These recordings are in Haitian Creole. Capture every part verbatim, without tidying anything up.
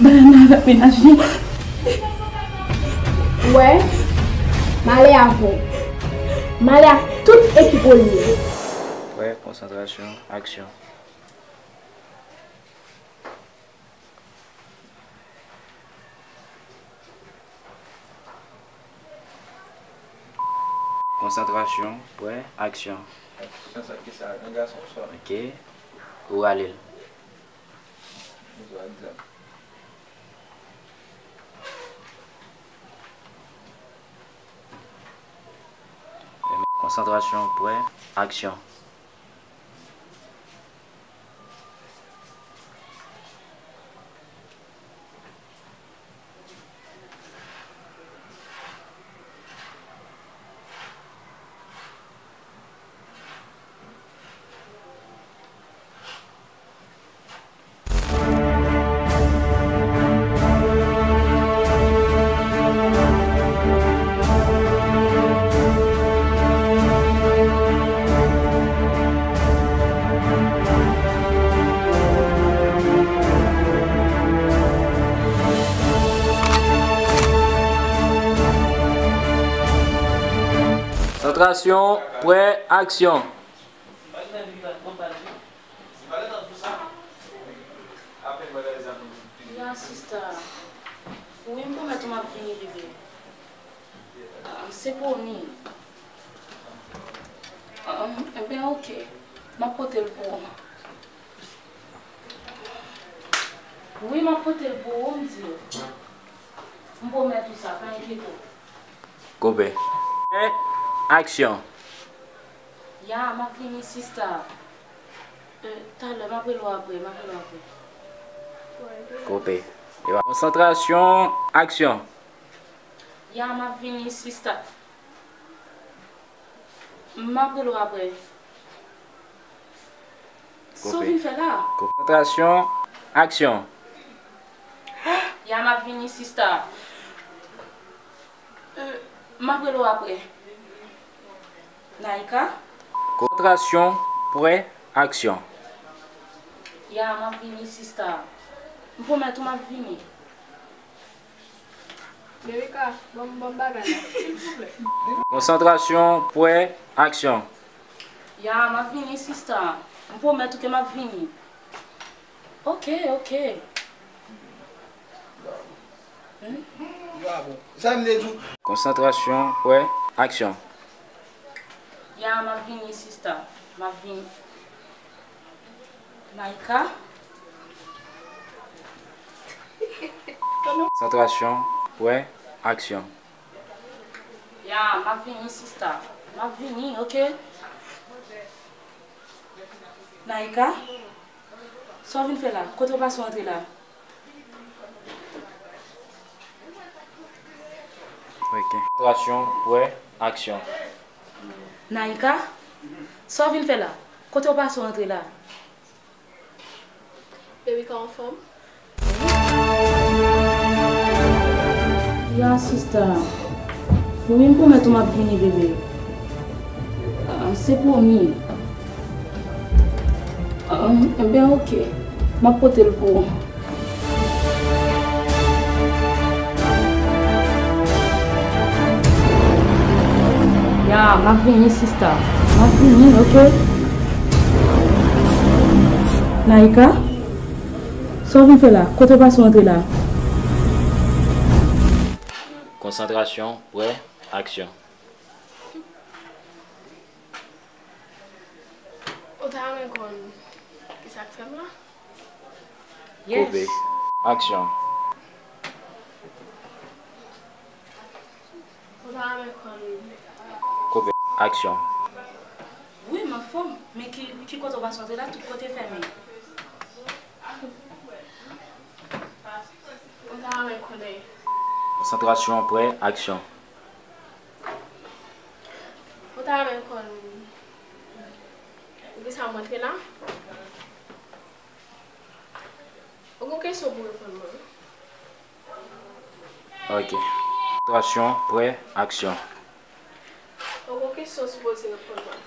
Banana avèk mennaj li. Wè, m ale avè w. M ale ak tout ekip ou li ye. Prè, konsantrasyon, aksyon. Konsantrasyon, prè, aksyon. Aksyon, sa ki sa? Yon gason sò. Ok. Ou rale l. Bon, pa egzanp. Konsantrasyon, prè, aksyon. Konsantrasyon, prè, aksyon. Ya, sista. Wi, m pwomèt ou m ap vini, bebe. Ah, se pwomi. Ah, enben, oke. M ap pote l pou ou. Wi, m ap pote l pou ou, m di w. M pwomèt ou sa, pa enkyete w. Koupe. Aksyon. Ya, m ap vini, sista. Euh, talè, m ap rele w apre, m ap rele w apre. Koupe. Konsantrasyon, aksyon. Ya, m ap vini, sista. M ap rele w apre. Sa w vin fè la? Konsantrasyon, aksyon. Ya, m ap vini, sista. Euh, m ap rele w apre. Naïka? Konsantrasyon, prè, aksyon. Ya, m ap vini, sista. M pwomèt ou m ap vini. Erika, ban m, ban m bagay la, silvouplè. Konsantrasyon, prè, aksyon. Ya, m ap vini, sista. M pwomèt ou ke m ap vini. Oke, oke. Hmm? Sa m te di w. Konsantrasyon, prè, aksyon. Ya, m ap vini, sista. M ap vini. Naïka? Konsantrasyon, prè, aksyon. Ya, m ap vini, sista. M ap vini, oke? Naïka? Sa w vin fè la? Kote w pase w antre la? Ok. Konsantrasyon, prè, aksyon. Naïka, sa w vin fè la? Kote w pase w antre la? Erika anfòm? Ya, sista. Wi, m pwomèt ou m ap vini, bebe. Ah, se pwomi. Ah, enben, oke. M ap pote l pou ou. Ya, m ap vini, sista. M ap vini, oke? Naïka? Sa w vin fè la? Kote w pase w antre la? Konsantrasyon, prè, aksyon. Ou ta renmen konn ki sa k fè m la? Yes. Koupe. Aksyon. Ou ta renmen konn. Koupe. Aksyon. Wi, m anfòm. Men ki, ki kote w pase antre la, tout kote fèmen. Ou ta renmen konnen. Konsantrasyon, prè, aksyon. Ou ta renmen konn poukisa m antre la? Ou gen kesyon pou reponn mwen? Ok. Konsantrasyon, prè, aksyon. Ou gen kesyon w sipoze reponn mwen.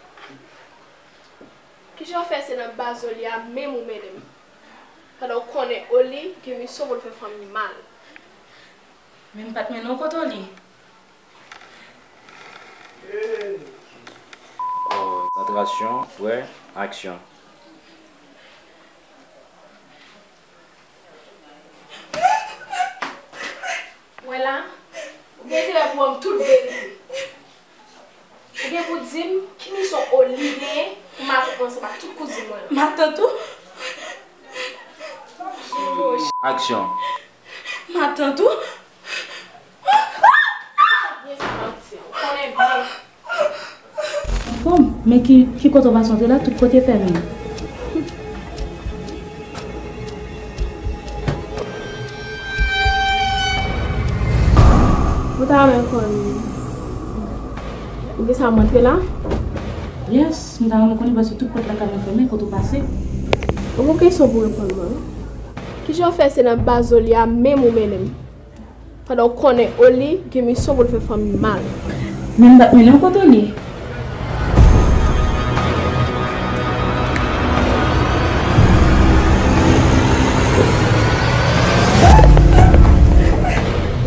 Kijan w fè se nan bazolye a menm ou mennen m? Pandan w konnen Oli gen misyon pou l fè fanmi mal. Men m pa t mennen w kot Oli. Konsantrasyon, prè, aksyon. Wè la, ou gen enterè pou ban m tout verite. Ou gen pou di m ki misyon Oli genyen pou matant mwen ansanm ak tout kouzin mwen an. Matant ou? Aksyon. Matant ou? Byen sa m ap di w. Ou konnen byen. Anfòm, men ki, ki kote w pase antre la, tout kote fèmen. Mwen ta renmen konn, ou gen sa m antre la? Yes, m ta renmen konnen paske tout pòt lakay mwen fèmen, kote w pase. Ou gon kesyon pou reponn mwen. Kijan w fè se nan baz Oli a menm ou mennen m? Pandan w konnen Oli gen misyon pou l fè fanmi mal. Men m pa t mennen w kot Oli.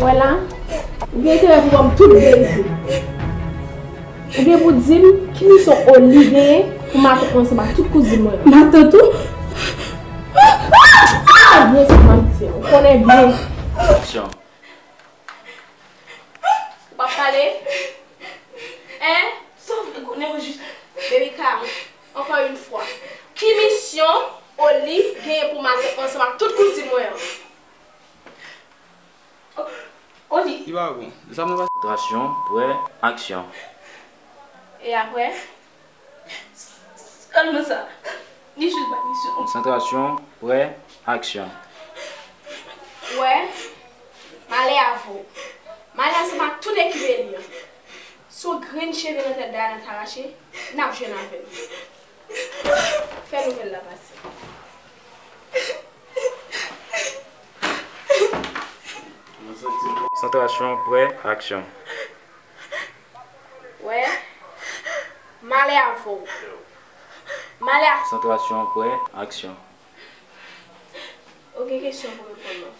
Wè la, ou gen enterè pou ban m tout verite. Ou gen pou di m ki misyon Oli genyen pou matant mwen ansanm ak tout kouzin mwen an. Matant ou? Byen sa m ap di w. Ou konnen byen. Aksyon. Ou p ap pale? Hein? Sa w vle konnen ou jis. Baby Cam, encore une fois. Ki misyon Oli genyen pou matant mwen ansanm ak tout kouzin mwen an? O-, Oli. Li pa bon. Sa m nan pa. Konsantrasyon, prè, aksyon. E apre? Sèlman sa. Li jis bay misyon. Konsantrasyon, prè, aksyon. Wè, m ale avè w. M ale ansanm ak tout ekip Eli an. Si yon grenn cheve nan tèt Dayana ta rache, n ap jwenn avè l. Fè nouvèl la pase. Konsantrasyon, prè, aksyon. Wè, m ale avè w. M ale a. Konsantrasyon, prè, aksyon. Ou gen kesyon pou reponn mwen.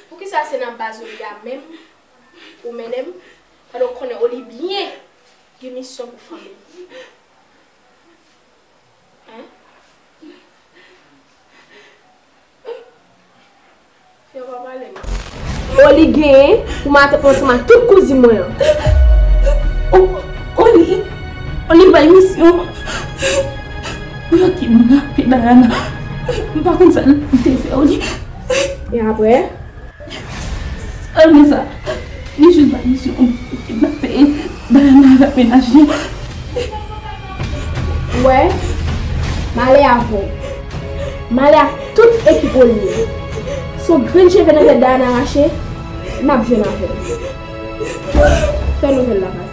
Poukisa se nan baz Oli a menm ou mennen m, pandan w konnen Oli byen gen misyon pou fanmi l? Hein? Yo pa pale, man. Oli genyen pou matant mwen ansanm ak tout kouzin mwen an. O-, Oli, Oli bay misyon pou yo kidnape Dayana. M pa konn sa l te fè Oli. E apre? Sèlman sa. Li jis bay misyon pou kidnape Dayana avèk mennaj li. Wè, m ale avè w. M ale ak tout ekip Oli an. Si yon grenn cheve nan tèt Dayana rache, n ap jwenn avè l. Fè nouvèl la pase.